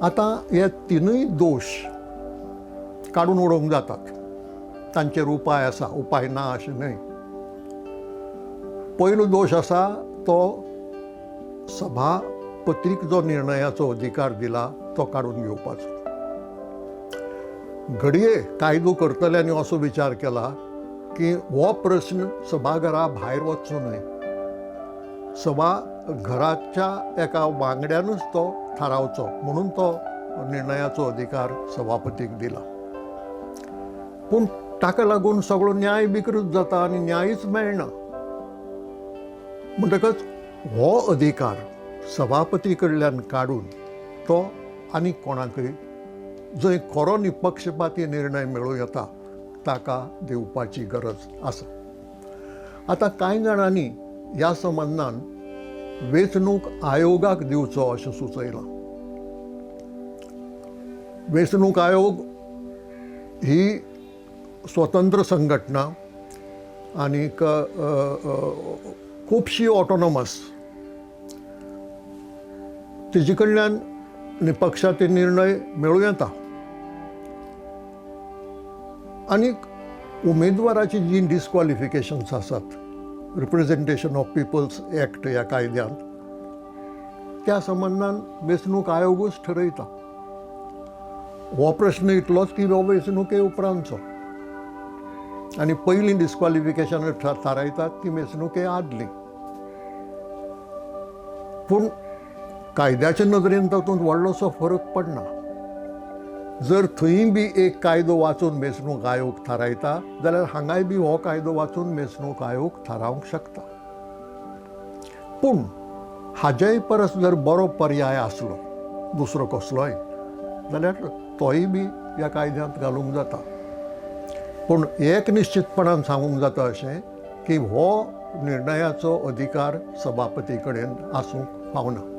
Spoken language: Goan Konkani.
आतां हे तिनूय दोश काडून उडोवंक जातात, तांचेर उपाय आसा, उपाय ना अशें न्हय. पयलो दोश आसा तो सभापतीक जो निर्णयाचो अधिकार दिला तो काडून घेवपाचो. घडये कायदो करतल्यांनी असो विचार केला की हो प्रस्न सभाघरा भायर वचचो न्हय, सभाघराच्या एका वांगड्यानूच तो थारावचो म्हणून तो निर्णयाचो अधिकार सभापतीक दिला. पूण ताका लागून सगळो न्याय विकृत जाता आनी न्यायूच मेळना. म्हणटकच हो अधिकार सभापती कडल्यान काडून तो आनी कोणाकय जंय खरो निपक्षपाती निर्णय मेळूं येता ताका दिवपाची गरज आसा. आतां कांय जाणांनी ह्या संबंदान वेंचणूक आयोगाक दिवचो अशें सुचयलां. वेंचणूक आयोग ही स्वतंत्र संघटना आनीक खुबशी ऑटोनॉमस, तिजे कडल्यान निपक्षाती निर्णय मेळूं येता. आनीक उमेदवाराची जीं डिस्क्वॉलिफिकेशन्स आसात रिप्रेझेंटेशन ऑफ पिपल्स एक्ट ह्या कायद्यांत, त्या संबंदान वेंचणूक आयोगूच ठरयता. हो प्रश्न इतलोच की हो वेंचणुके उपरांतचो आनी पयलीं डिस्क्वॉलिफिकेशन थारायतात ती वेंचणुके आदली. पूण कायद्याचे नदरेन तातूंत व्हडलोसो फरक पडना. जर थंय बी एक कायदो वाचून वेंचणूक आयोग थारायता जाल्यार हांगाय बी हो कायदो वाचून वेंचणूक आयोग थारावंक शकता. पूण हाजेय परस जर बरो पर्याय आसलो दुसरो कसलोय जाल्यार तोय बी ह्या कायद्यांत घालूंक जाता. पूण एक निश्चितपणान सांगूंक जाता अशें की हो निर्णयाचो अधिकार सभापती कडेन आसूंक फावना.